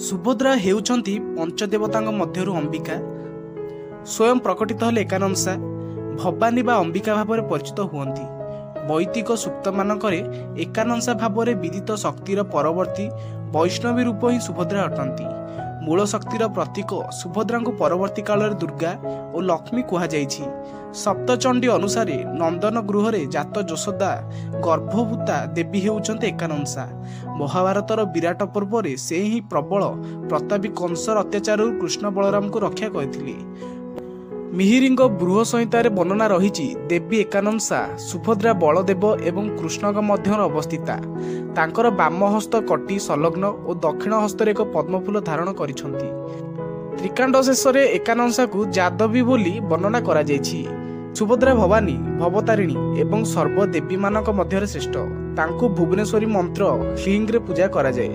ସୁଭଦ୍ରା ହେଉଛନ୍ତି ପଞ୍ଚଦେବତାଙ୍କ ମଧ୍ୟରୁ ଅମ୍ବିକା। ସ୍ୱୟଂ ପ୍ରକଟିତ ହେଲେ ଏକାନଂଶା ଭବାନୀ ବା ଅମ୍ବିକା ଭାବରେ ପରିଚିତ ହୁଅନ୍ତି। ବୈଦିକ ସୂକ୍ତମାନଙ୍କରେ ଏକାନଂଶା ଭାବରେ ବିଦିତ ଶକ୍ତିର ପରବର୍ତ୍ତୀ ବୈଷ୍ଣବୀ ରୂପ ହିଁ ସୁଭଦ୍ରା ଅଟନ୍ତି। ମୂଳ ଶକ୍ତିର ପ୍ରତୀକ ସୁଭଦ୍ରାଙ୍କୁ ପରବର୍ତ୍ତୀ କାଳରେ ଦୁର୍ଗା ଓ ଲକ୍ଷ୍ମୀ କୁହାଯାଇଛି। ସପ୍ତଚଣ୍ଡୀ ଅନୁସାରେ ନନ୍ଦନ ଗୃହରେ ଜାତ ଯଶୋଦା ଗର୍ଭଭୂତା ଦେବୀ ହେଉଛନ୍ତି ଏକାନଂଶା। ମହାଭାରତର ବିରାଟ ପର୍ବରେ ସେ ହିଁ ପ୍ରବଳ ପ୍ରତାପୀ କଂସର ଅତ୍ୟାଚାରରୁ କୃଷ୍ଣ ବଳରାମଙ୍କୁ ରକ୍ଷା କରିଥିଲେ। ମିହିରିଙ୍କ ବୃହ ସଂହିତାରେ ବର୍ଣ୍ଣନା ରହିଛି, ଦେବୀ ଏକାନଂଶା ସୁଭଦ୍ରା ବଳଦେବ ଏବଂ କୃଷ୍ଣଙ୍କ ମଧ୍ୟରେ ଅବସ୍ଥିତା। ତାଙ୍କର ବାମ ହସ୍ତ କଟି ସଂଲଗ୍ନ ଓ ଦକ୍ଷିଣ ହସ୍ତରେ ଏକ ପଦ୍ମଫୁଲ ଧାରଣ କରିଛନ୍ତି। ତ୍ରିକାଣ୍ଡ ଶେଷରେ ଏକାନଂଶାକୁ ଯାଦବୀ ବୋଲି ବର୍ଣ୍ଣନା କରାଯାଇଛି। ସୁଭଦ୍ରା ଭବାନୀ, ଭବତାରିଣୀ ଏବଂ ସର୍ବଦେବୀମାନଙ୍କ ମଧ୍ୟରେ ଶ୍ରେଷ୍ଠ। ତାଙ୍କୁ ଭୁବନେଶ୍ୱରୀ ମନ୍ତ୍ର ହ୍ଲିଙ୍ଗରେ ପୂଜା କରାଯାଏ।